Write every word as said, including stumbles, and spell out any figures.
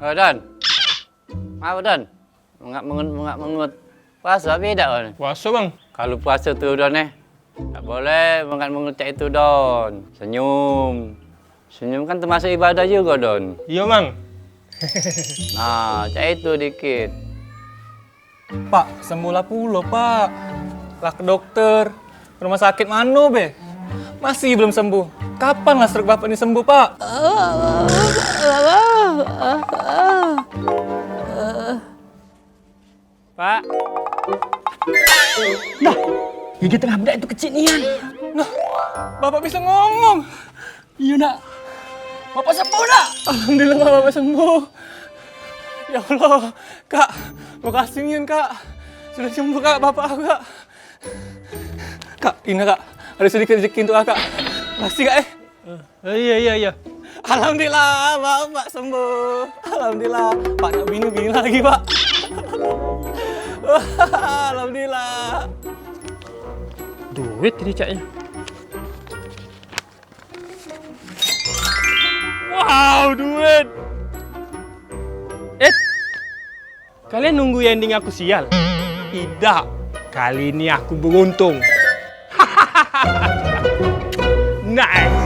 Oh, Don. Ngapo, Don? Mengak mengut, mengak mengut. Puaso apo idak, Don? Puaso, Bang. Kalu puaso tu, Don, eh, dak boleh mengak mengut cak itu, Don. Senyum. Senyum kan termasuk ibadah jugo, Don. Iyo, Bang. Nah, cak itu dikit. Pak, sembuh lah pulo, Pak. Lah ke dokter, ke rumah sakit mano be? Masih belum sembuh. Kapan lah stroke Bapak ni sembuh, Pak? Pak. Nah, gigi tengah bedak itu kecil nian. Nah, Bapak bisa ngomong. Iyo, Nak. Bapak sembuh, Nak. Alhamdulillah, Bapak sembuh. Ya Allah, Kak, makasih nian, Kak. Sudah sembuh, Kak, Bapak aku, Kak. Kak, ini, Kak, ada sedikit rezeki untuk Kakak. Makasih, Kak, eh. Eh, iya, iya, iya. Alhamdulillah, Bapak sembuh. Alhamdulillah. Pak, nak bini, bini lagi, Pak. Wah, alhamdulillah. Duit ini caknya. Wow, duit. Eh, kalian nunggu ending aku sial? Idak. Kali ini aku beruntung. Nice.